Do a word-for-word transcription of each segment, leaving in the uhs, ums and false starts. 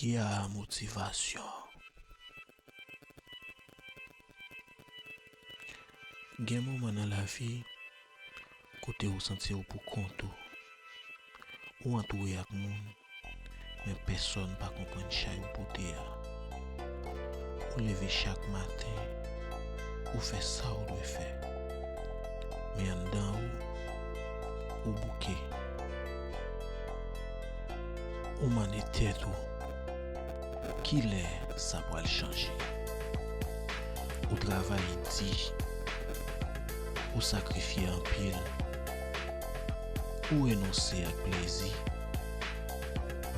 Ki a motivasyon? Gen moman nan lavi kote ou santi w pou kont ou. Ou antoure ak moun, men pèsonn pa konprann chay ou pote a. Ou leve chak maten, ou fè sa ou dwe fè. Men anndan ou, ou bouke. Ou mande tèt ou, kilè sa pral chanje? Ou travay di, ou sakrifye anpil, ou renonse ak plezi,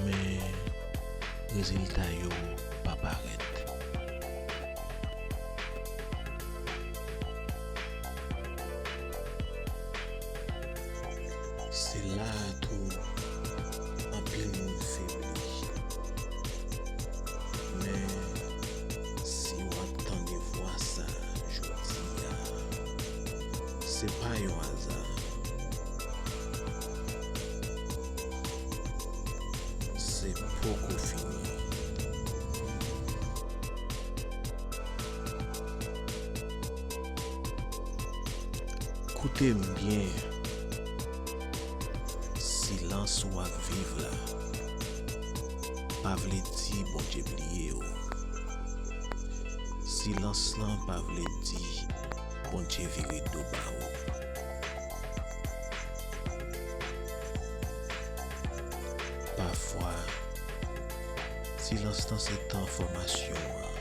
men rezilta yo pa parèt. Se la a tou anpil moun febli. Men si w ap tande vwa sa jodi a, se pa yon aza. Se poko fini. Koute m byen. Silans w ap viv la pa vle di Bondye bliye w. Silans lan pa vle di Bondye vire do ba ou. Pafwa, silans lan se tan fòmasyon an.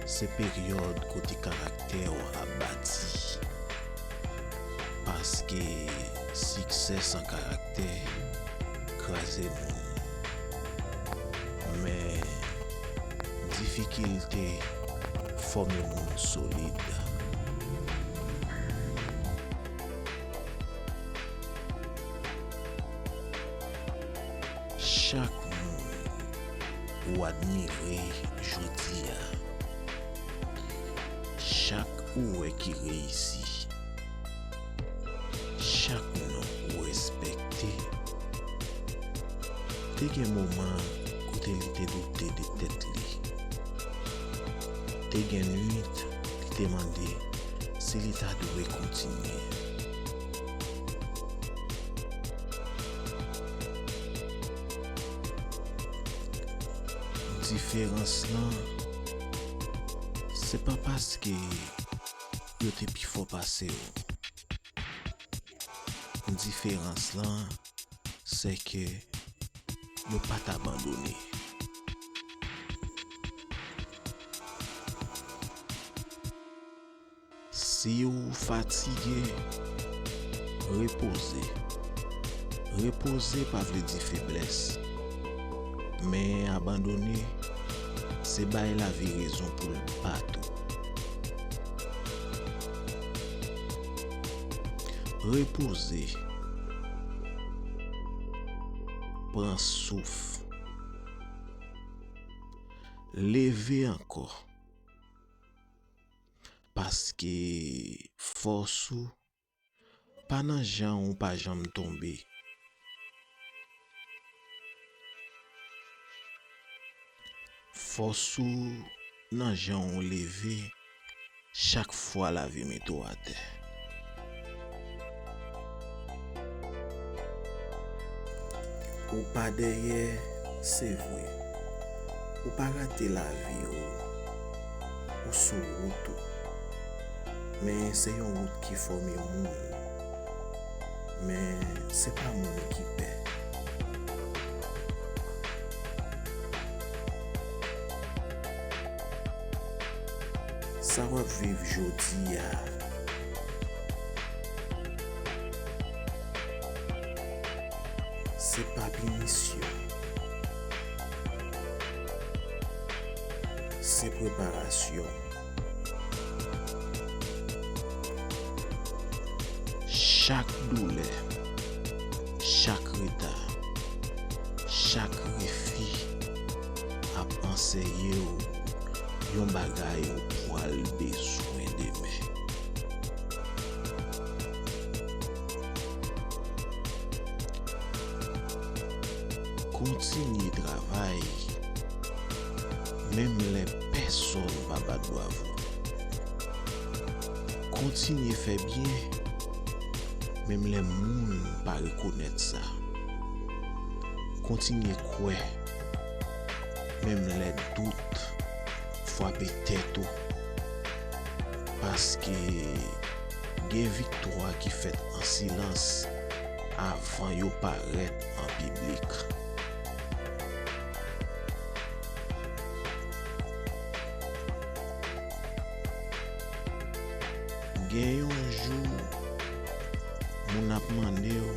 Se peryòd kote karaktè w ap bati. Paske siksè san karaktè kraze moun. Men difikilte fòme moun solid. Chak moun ou admire jodi a, chak ou wè ki reyisi, chak non ou respekte, te gen moman kote li te doute de tèt li. Te gen nuit li te mande si li ta dwe kontinye. Diferans lan, se pa paske yo te pi fò pase w. Diferans lan, se ke yo pa t abandone. Si w fatige, repoze. Repoze pa vle di feblès. Men abandone, se bay lavi rezon pou l bat ou. Repoze. Pran souf. Leve ankò. Paske fòs ou pa nan jan ou pa janm tonbe. Fòs ou nan jan ou leve chak fwa lavi mete w atè. Ou pa dèyè, se vre. Ou pa rate lavi w. Ou sou wout ou. Men se yon wout ki fòme moun. Men se pa moun ki pè. Sa w ap viv jodi a, se pa pinisyon. Se preparasyon. Chak doulè, chak reta, chak refi ap anseye w yon bagay ou pral bezwen demen. Kon Kontinye travay, menm lè pèsonn pa bat bwavo. Kontinye fè byen, menm lè moun pa rekonèt sa. Kontinye kwè, menm lè dout frape tèt ou. Paske gen viktwa ki fèt an silans avan yo parèt an piblik. Gen yon jou, moun ap mande w,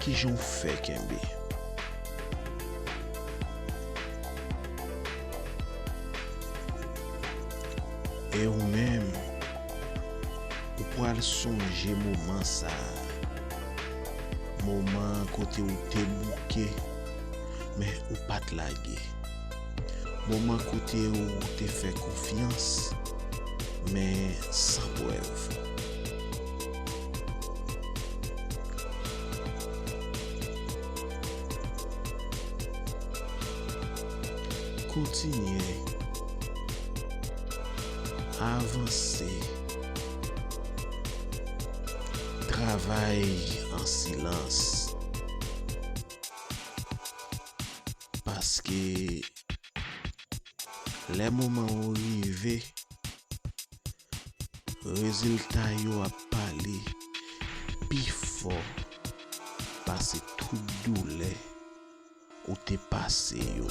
"Kijan w fè kenbe?" E ou menm, ou pral sonje moman sa a. Moman kote ou te bouke, men ou pa t lage. Moman kote ou te fè konfyans, men san prèv. Kontinye avanse. Travay an silans. Paske lè moman ou rive, rezilta yo ap pale pi fò pase tout doulè ou te pase yo.